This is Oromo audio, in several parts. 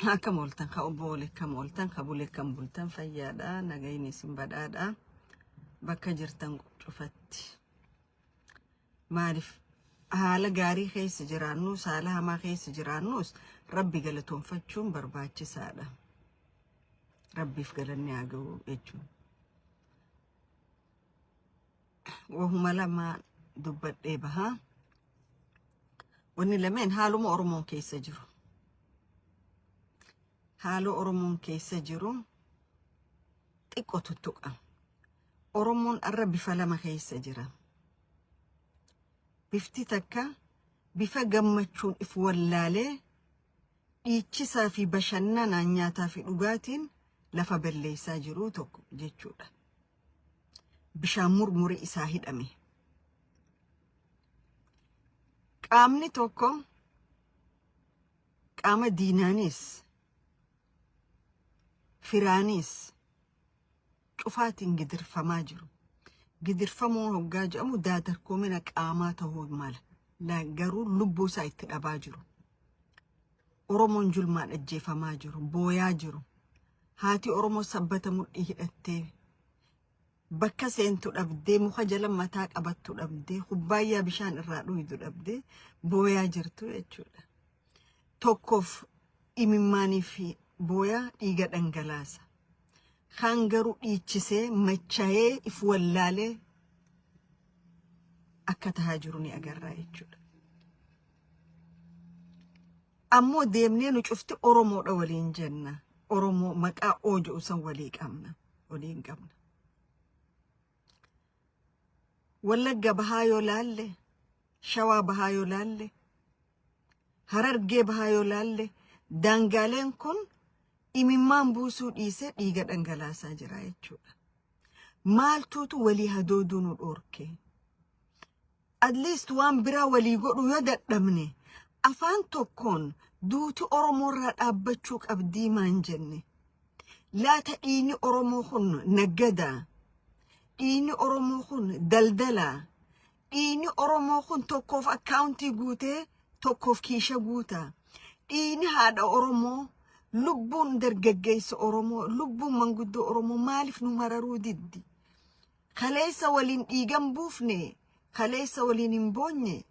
Akkam ooltan ka obbo oole akkam ooltan ka bule akkam bultan fayyaadha nagayni isin badhaadha bakka jirtan cufatti. Maaliif haala gaarii keessa jiraannus haala hamaa keessa jiraannus rabbi galatoonfachuun barbaachisaadha. Rabbiif galanni haa ga'u jechuun. Wahuma lama dubbadhee bahaa. Wanni lameen haaluma Oromoon keessa jiru. Haala Oromoon keessa jiru xiqqoo tuttuqa. Oromoon arra bifa lama keessa jira. Bifti takka bifa gammachuun if wallaalee dhiichisaa fi bashannanaan nyaataa fi dhugaatiin lafa balleessaa jiru tokko jechuudha. Bishaan murmuri isaa hidhame. Qaamni tokko qaama diinaanis firaanis cufaatiin gidirfamaa jiru. Gidirfamuun hoggaa jedhamu daadarkoomina qaamaa ta'uu mala. Garuu lubbuu isaa itti dhabaa jiru. Oromoon julmaan ajjeefamaa jiru, booyaa jiru. Haati Oromoo sabbata mudhii hidhattee bakka seentu dhabdee muka jala mataa qabattu dhabdee kubbaayyaa bishaan irraa dhuydu dhabdee booyaa jirtu jechuudha. Tokkoof imimmaanii fi booyaa dhiiga dhangalaasa. Kaan garuu dhiichisee machaa'ee if wallaalee akka tahaa jiru ni agarraa jechuudha. Ammoo deemnee nu cufti Oromoodha waliin jenna. Oromoo maqaa oo jedhu san walii qabna. Waliin qabna. Wallagga bahaa yoo laalle, Shawaa bahaa yoo laalle, Harargee bahaa yoo laalle, daangaaleen kun imimmaan buusuu dhiisee dhiiga dhangalaasaa jira jechuudha. Maaltuutu walii hadooduu nu dhoorke? At least waan biraa walii godhuu yoo dadhabne afaan tokkoon duuti Oromoo irraa dhaabbachuu qabdii maan jenne. Laata dhiigni Oromoo kun naggadaa? Dhiigni Oromoo kun daldalaa? Dhiigni Oromoo kun tokkoof akkaawuntii guutee tokkoof kiisha guutaa? Dhiigni haadha Oromoo lubbuun dargaggeessa Oromoo lubbuun manguddoo Oromoo maaliif nu mararuu diddi? Kaleessa waliin dhiigan buufne, kaleessa waliin hin boonye,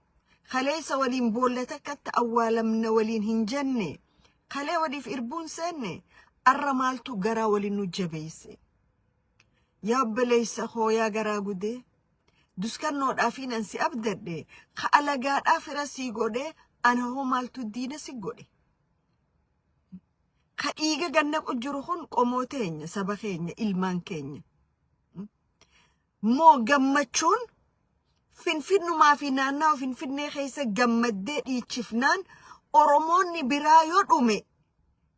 kaleessa waliin boolla takkatti awwaalamna waliin hin jenne, kalee waliif irbuun seenne, arra maaltu garaa waliin nu jabeesse? Yaa obboleessa koo yaa garaa gudee, duskannoodhaafiin an si abdadhe, ka alagaadhaa fira sii godhe, ana hoo maaltu diina si godhe? Ka dhiiga gannaqu jiru kun qomoo teenya, saba keenya, ilmaan keenya. Moo gammachuun Finfinnumaa fi naannawa Finfinnee keessa gammaddee dhiichifnaan Oromoonni biraa yoo dhume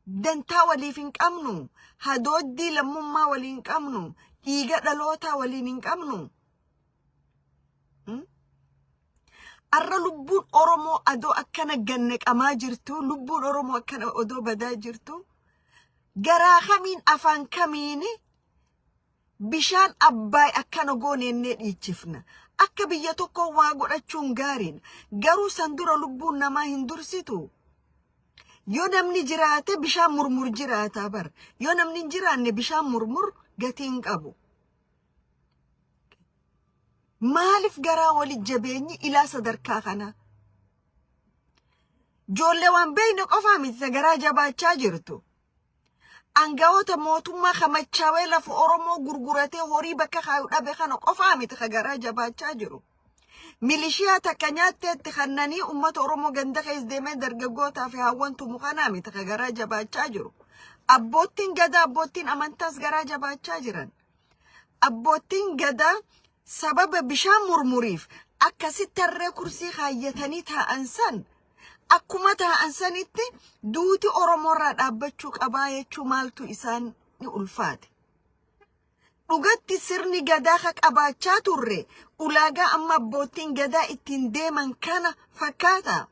dantaa waliif hin qabnu, hadooddii lammummaa walii hin qabnu, dhiiga dhalootaa waliin hin qabnu. Arra lubbuun Oromoo adoo akkana gannaqamaa jirtu, lubbuun Oromoo akkana odoo badaa jirtu, garaa kamiin afaan kamiin bishaan Abbaay akkana goone jennee dhiichifna. Akka biyya tokkoo waa godhachuun gaariidha. Garuu san dura lubbuun namaa hin dursitu. Yoo namni jiraate bishaan murmur jiraata bar. Yoo namni hin jiraanne bishaan murmur gatii hin qabu. Maaliif garaa wali jabeenyi ilaa sadarkaa kanaa? Ijoollee waan beekne qofaa miti garaa jabaachaa jirtu. Angawoota mootummaa ka machaawee lafa Oromoo gurguratee horii bakka kaayu dhabe kana qofaa miti ka garaa jabaachaa jiru. Milishiyaa takka nyaatteetti kannanii uummata Oromoo ganda keessa deemee dargaggootaa fi haawwan tumu kanaa miti ka garaa jabaachaa jiru. Abboottiin gadaa abboottiin amantaas garaa jabaachaa jiran. Abboottiin gadaa sababa bishaan murmuriif akkasitti tarree kursii kaayyatanii taa'an san akkuma taa'an sanitti duuti Oromoorraa dhaabbachuu qabaa jechuu maaltu isaan ni ulfaate. Dhugatti sirni gadaa ka qabaachaa turre ulaagaa amma abboottiin gadaa ittiin deeman kana fakkaata.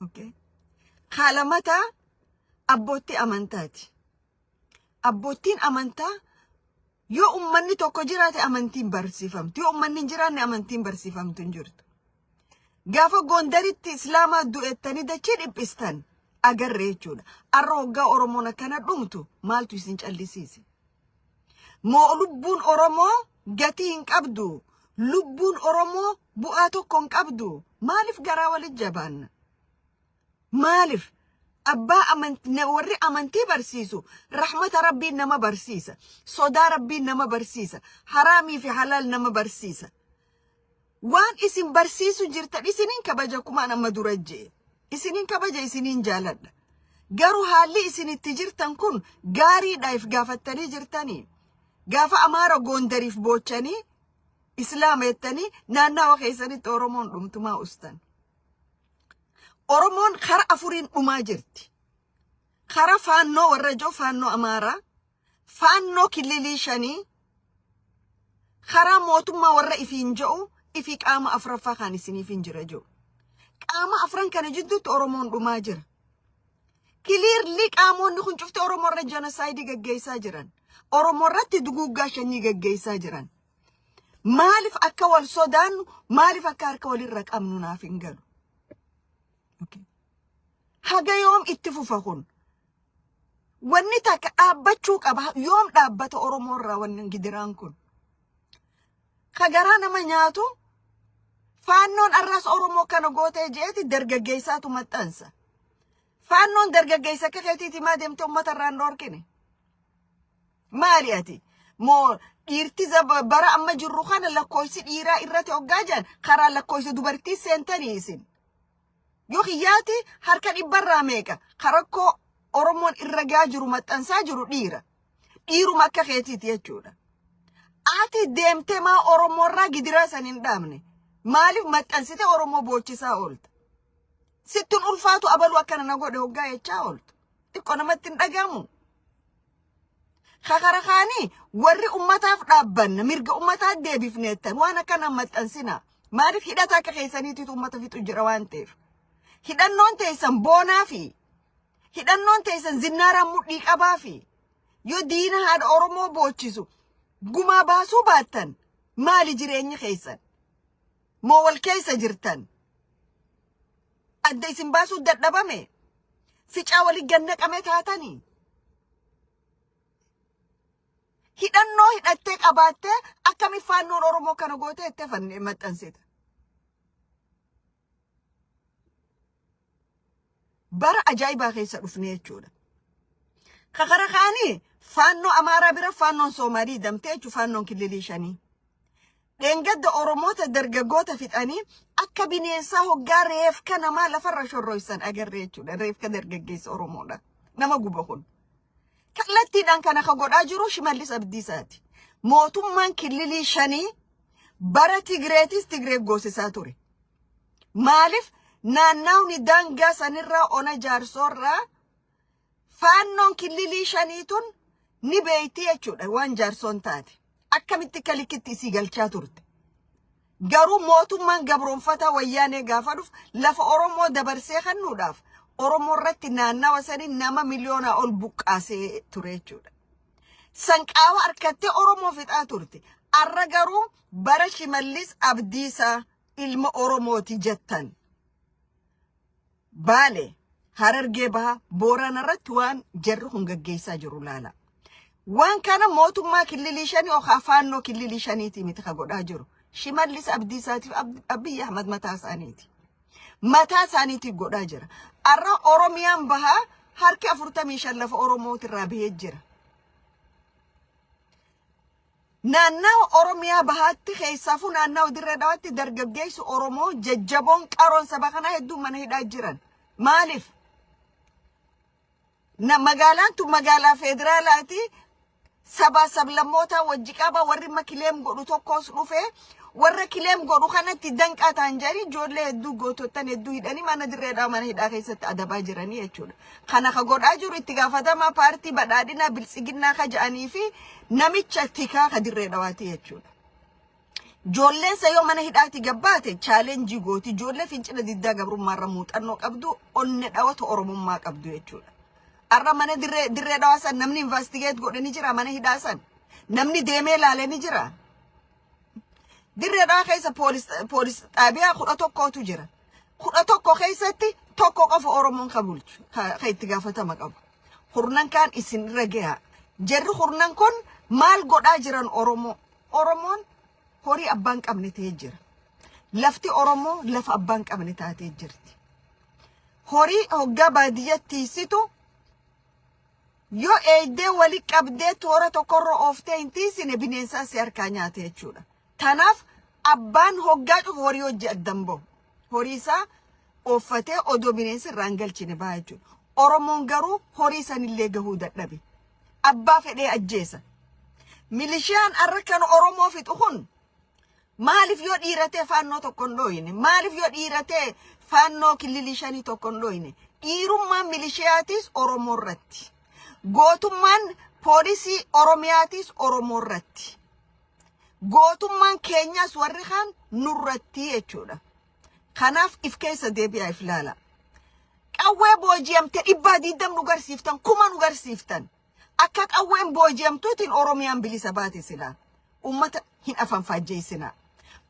Okay. Kaalamataa abboottii amantaati. Abboottiin amantaa yoo ummanni tokko jiraate amantiin barsiifamtu. Yoo ummanni hin jiraanne amantiin barsiifamtu hin jirtu. Gaafa Gondaritti Islaamaa du'ettanii dachee dhiphistan. Agarre jechuudha. Arra hoggaa Oromoon akkana dhumtu maaltu isin callisiise? Moo lubbuun Oromoo gatii hin qabdu? Lubbuun Oromoo bu'aa tokko hin qabdu? Maaliif garaa walit jabaanna? Maaliif? Abbaa amantii, warri amantii barsiisu rahmata Rabbiin nama barsiisa. Sodaa Rabbiin nama barsiisa. Haraamii fi halaal nama barsiisa. Waan isin barsiisu jirtan isiniin kabaja, kumaan amma dura jee. Isiniin kabaja, isiniin jaaladha. Garuu haalli isin itti jirtan kun gaariidha if gaafattanii jirtanii? Gaafa Amaara Goondariif boochanii Islaama jettanii naannawa keessanitti Oromoon dhumtumaa ustan. Oromoon kara afuriin dhumaa jirti. Kara Faannoo warra ijoo, Faannoo Amaaraa, Faannoo kililii shanii, karaa mootummaa warra ifiin jedhu, ifii qaama afuraffaa kan isiniif hin jira jiru. Qaama afran kana jidduutti Oromoon dhumaa jira. Clearly qaamonni kun cufti Oromoo irra genocide gaggeessaa jiran. Oromoo irratti duguuggaa sanyii gaggeessaa jiran. Maaliif akka wal sodaannu, maaliif akka harka walirra qabnu naaf hin galu. Haga yoom itti fufa kun? Wanni takka dhaabbachuu qaba. Yoom dhaabbata Oromoo irraa wanni gidiraan kun? Ka garaa nama nyaatu, Faannoon arraas Oromoo kana gootee jeeti dargaggeessaatu maxxansa. Faannoon dargaggeessa akka keetiiti maa deemtee uummata irraa hin dhoorkine? Maali ati? Moo dhiirti bara amma jirru kana lakkoofsi dhiiraa irratti hoggaa jiran karaa lakkoofsa dubartii seentanii isin? Yoo kiyyaati harka dhibbarraa meeqa karakkoo Oromoon irra gaa jiru maxxansaa jiru dhiira. Dhiiruma akka keetiiti jechuudha. Ati deemtee maa Oromoorraa gidiraa san hin dhaabne? Maaliif maxxansite Oromoo boochisaa oolta? Sittin ulfaatu abaluu akkana na godhe hoggaa jechaa ooltu. Xiqqoo namatti hin dhagahamu. Kakara kaanii warri ummataaf dhaabbanna, mirga ummataa deebifneettan waan akkana maxxansina. Maaliif? Hidhata akka keessaniititu ummata fixu jira waan ta'eef. Hidhannoon teessan boonaa fi hidhannoon teessan zinnaaraan mudhii qabaa fi yoo diina haadha Oromoo boochisu gumaa baasuu baattan maali jireenyi keessan? Moo wal keessa jirtan? Adda isin baasuu dadhabame? Ficaa walii gannaqame taatanii? Hidhannoo hidhattee qabaattee akkami Faannoon Oromoo kana gootee itti fannee maxxansita? Bara ajaa'ibaa keessa dhufne jechuudha. Kakara kaanii Faannoo Amaaraa bira Faannoon Soomaalii damtee jechuudha, Faannoon kililii shanii. Dheengadda Oromoota dargaggoota fixanii akka bineensaa hoggaa reefka namaa lafarra shorroysan agarre jechuudha. Reefka dargaggeessa Oromoodha. Nama guba kun. Kallattiidhaan kana ka godhaa jiru Shimallis Abdiisaati. Mootummaan kililii shanii bara Tigreetis Tigree goosisaa ture. Maaliif? Naannawni daangaa sanirraa ona Jaarsoorraa Faannoon kililii shanii tun ni beeyti jechuudha waan Jaarsoon taate. Akkamitti akka likkitti isii galchaa turte. Garuu mootummaan gabroonfataa Wayyaanee gaafa dhufu lafa Oromoo dabarsee kennuudhaaf Oromoo irratti naannawa sanii nama miliyoonaa ol buqqaasee ture jechuudha. Sanqaawa harkattee Oromoo fixaa turte. Arra garuu bara Shimallis Abdiisaa ilma Oromooti jettan. Baale, Harargee Bahaa, Boorana irratti waan jarri kun gaggeessaa jiru laala. Waan kana mootummaa kililii shanii yookaan Faannoo kililii shaniitii miti ka godhaa jiru. Shimallis Abdiisaatiif Abiyyi Ahmad mataa isaaniiti. Mataa isaaniitiif godhaa jira. Arra Oromiyaan Bahaa harki 45 lafa Oromootirraa bahee jira. Naannawa Oromiyaa Bahaatti, keessaafuu naannawa Dirree Dhawaatti, dargaggeessi Oromoo jajjaboon qaroon saba kanaa hedduun mana hidhaa jiran. Maaliif? Magaalaan tun magaalaa federaalaati. Sabaa sablammootaa wajji qaba. Warri amma claim godhu tokkos dhufe, warra claim godhu kanatti danqaa ta'an jedhanii ijoollee hedduu, gootottan hedduu hidhanii mana Dirree Dhawaa mana hidhaa keessatti adabaa jiranii jechuudha. Kana ka godhaa jiru itti gaafatamaa paartii badhaadhinaa Biltsiginnaa ka jedhanii fi namicha tikaa ka Dirree Dhawaati jechuudha. Ijoolleen isa yoo mana hidhaati gabbaate challenge gooti. Ijoollee fincila diddaa gabrummaarra muuxannoo qabdu, onne dhawata Oromummaa qabdu jechuudha. Har'a mana Dirree Dhawaa san namni investigate godhe ni jira? Mana hidhaa san namni deemee ilaale ni jira? Dirree Dhawaa keessa poolis xaabiyaa 11tu jira. 11 keessatti Tokko qofa Oromoon ka bulchu, ka itti gaafatama qabu. Kurnan kaan isin irra gaha. Jarri kurnan kun maal godhaa jiran Oromoo? Oromoon horii abbaan qabne ta'ee jira. Lafti Oromoo lafa abbaan qabne taatee jirti. Horii hoggaa baadiyyatti tiisitu, yoo eeydee wali qabdee toora tokkorra ooftee hin tiisine, bineensaa si harkaa nyaate jechuudha. Kanaaf abbaan hoggaa cufu horii hojii addan bahu. Horii isaa ooffatee odoo bineensi irraa hin galchine baha jechuudha. Oromoon garuu horii sanillee gahuu dadhabe. Abbaa fedhee ajjeesa. Milishiyaan arra kan Oromoo fixu kun maaliif yoo dhiiratee faannoo tokko hin dhooyine? Maaliif yoo dhiiratee faannoo killilii shanii tokko hin dhooyine? Dhiirummaan milishiyaatis Oromoo irratti. Gootummaan poolisii Oromiyaatis Oromoo irratti. Gootummaan keenyaas warri kaan nurratti jechuudha. Kanaaf if keessa deebi'aa, if ilaala. Qawwee booji'amte 120 nu garsiiftan, 1000 nu garsiiftan. Akka qawween booji'amtuutiin Oromiyaan bilisa baate silaa. Ummata hin afanfaajjeessinaa.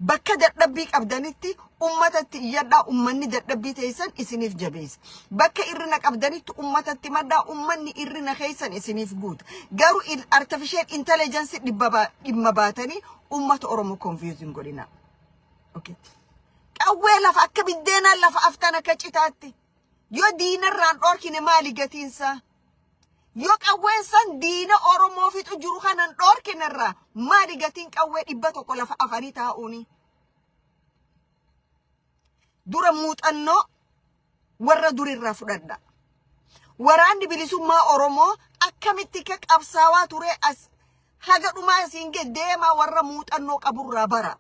Bakka dadhabbii qabdanitti ummatatti iyyadhaa, ummanni dadhabbii teessan isiniif jabeessa. Bakka irrina qabdanitti ummatatti maddaa, ummanni irrina keessan isiniif guuta. Garuu artificial intelligence dhimma baatanii ummata Oromoo confuse hin godhinaa. Okay. Qawwee lafa akka biddeenaan lafa aftan akka citaatti. Yoo diinarraan dhorkine maali gatiinsaa? Yoo qawween san diina Oromoo fixu jiru kanan dhorkinerraa maali gatiin qawwee 100 lafa afanii taa'uuni? Dura muuxannoo warra durirraa fudhadha. Waraanni bilisummaa Oromoo akkamitti akka qabsaawaa ture as haga dhumaa asiin gad deemaa warra muuxannoo qaburraa bara.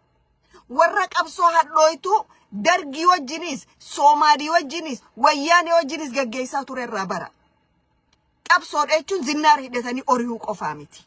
Warra qabsoo hadhooytuu Dargii wajjinis, Soomaalii wajjinis, Wayyaanee wajjinis gaggeessaa ture irraa bara. Qabsoodha jechuun zinnaara hidhatanii ori'uu qofaa miti.